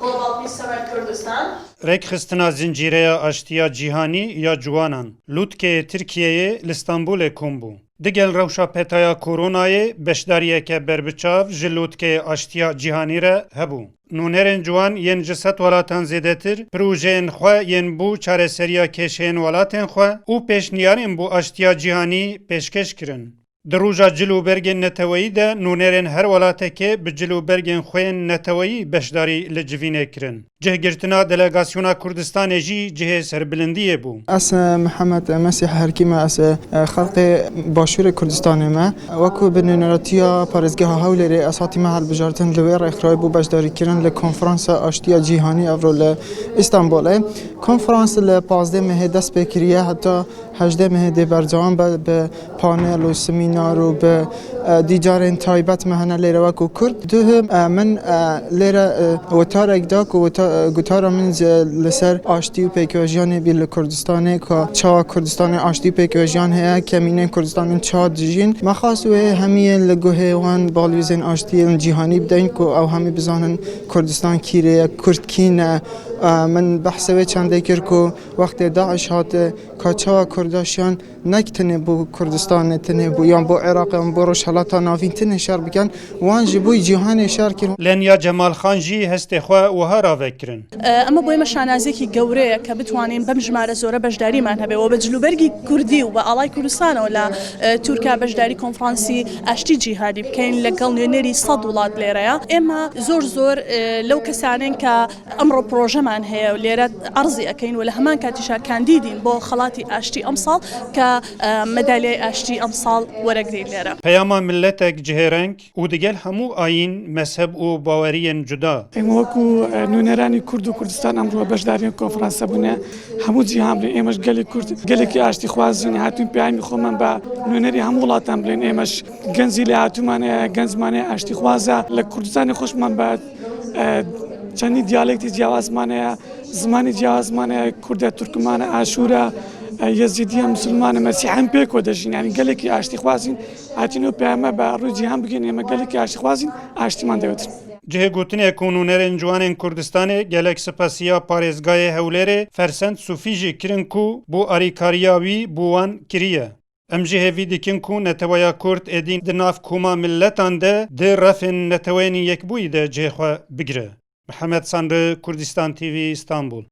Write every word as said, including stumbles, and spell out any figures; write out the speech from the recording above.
Global Peace Summit Kurdistan. Rêkxistina zincîreya aştiya cîhanî ya ciwanan Lûtkeyê Tirkiyeyê li Stenbolê kom bû. Digel rewşa petaya koronayê beşdariyeke berbiçav ji Lûtkeyê Aştiya Cîhanî re hebû. Nûnerên ciwan yên ji sed welatan zêdetir projeyên xwe yên bo çareseriya kêşeyên welatên xwe û pêşniyarên bo aştiya cîhanî pêşkêş kirin. Di roja cil û bergên neteweyî de nûnerên her welatekê bi cil û bergên xwe yên neteweyî beşdarî li civînê kirin. Cihgirtina delegasyona Kurdistanê jî cihê serbilindiyê bû. Ez, e, Mihemed Mesîh Herkî me, ez, e, xelqê Başûrê Kurdistanê me. Wekû bi nûneratiya Parêzgeha Hewlêrê ez hatîme hilbijartin li wê rêxirayê bo beşdarîkirin li Konferansa Aştiya Cîhanî evro li Îstanbulê. Konferans li pazdeh mehê dest pê kiriye, heta hejdeh mehê dê berdewam be, bi panel û semînar û bi, e, dîcarên taybet me hene lêre wekû Kurd. Duhum, e, min, e, lêre, e, gotarek da ku gota-, e, gotara min ji, li ser aştî û pêkvejiyanê bî li Kurdistanê, ku çawa Kurdistanê aştî û pêkvejiyan heye, kemînên Kurdistanê çawa dijîn. Me xwest wê hemiyê li guhê wan balwêzên aştiyên cîhanî bideyn ku ew hemî bizanin Kurdistan kî rê ye, Kurd kî ne. E, min behsê wê çendê kir ku wextê DAIŞ hate, ka çawa Kurda şiyan nek tenê bo Kurdistanê, tenê bo, yan bo Iraq, yan bo Rojhelata Navîn tenê şer bikin, wan ji bo cîhanê şer kirin. Lenya Cemal Xan jî hestê xwe wiha rave kirin. ئەمە بۆ ئێمە شانازیەکی گەورەیە کە بتوانین بەم ژمارە زۆرە بەشداریمان هەبێ و بە جلوبەرگی کوردی و بە ئاڵای کوردستانەوە لە تورکیا بەشداری کۆنفرانسی ئاشتی جیهادی بکەین لەگەڵ نوێنەری سەد وڵات لێرەیە. ئێمە زۆر زۆر لەو کەسانین کە ئەمڕۆ پرۆژەمان هەیە و لێرە عەرزی ئەکەین و لە هەمان کاتیشا کاندیدین بۆ خەڵاتی ئاشتی ئەمساڵ کە مەدالیای ئاشتی ئەمساڵ وەرەگرین لێرە. Peyama miletek cihêreng û digel hemû ayîn, mezheb û baweriyên cuda. ئێمە وەکو نوێنەرانی کورد و کوردستان ئەمڕۆ بەشداری ئەم کۆنفرانسە بوونە. هەموو جیهان بڵێن ئێمەش گەلی کورد، گەلێکی ئاشتی خوازین، هاتوین پەیامی خۆمان بە نوێنەری هەموو وڵاتان بڵێن. ئێمەش گەنجی لێ هاتوومانەیە، گەنجمانەیە ئاشتی خوازە. لە کوردستانی خۆشمان بە، ئە، چەندی دیالێکتی جیاوازمانەیە، زمانی جیاوازمانەیە، کوردە، تورکمانە، ئاشورە، ئە، یەزیدیە، مسلمانە، مەسیحە، ئەم پێکەوە دەژین. یعنی گەلێکی ئاشتی خوازین. هاتین و پەیامە بە ڕووی جیهان بگەین، ئێمە گەلێکی ئاشتی خوازین، ئاشتیمان دەوێتن. Cihê gotinê ku nûnerên ciwanên Kurdistanê gelek spasiya parêzgayê Hewlêrê Fersend Sufî jî kirin ku bo arîkariya wî bo wan kiriye. Em jî hêvî dikin ku neteweya Kurd êdî di nav koma miletan de di refên Neteweyên Yekbûyî de cihê xwe bigire. Mihemed Sanri, Kurdistan T V, Îstanbul.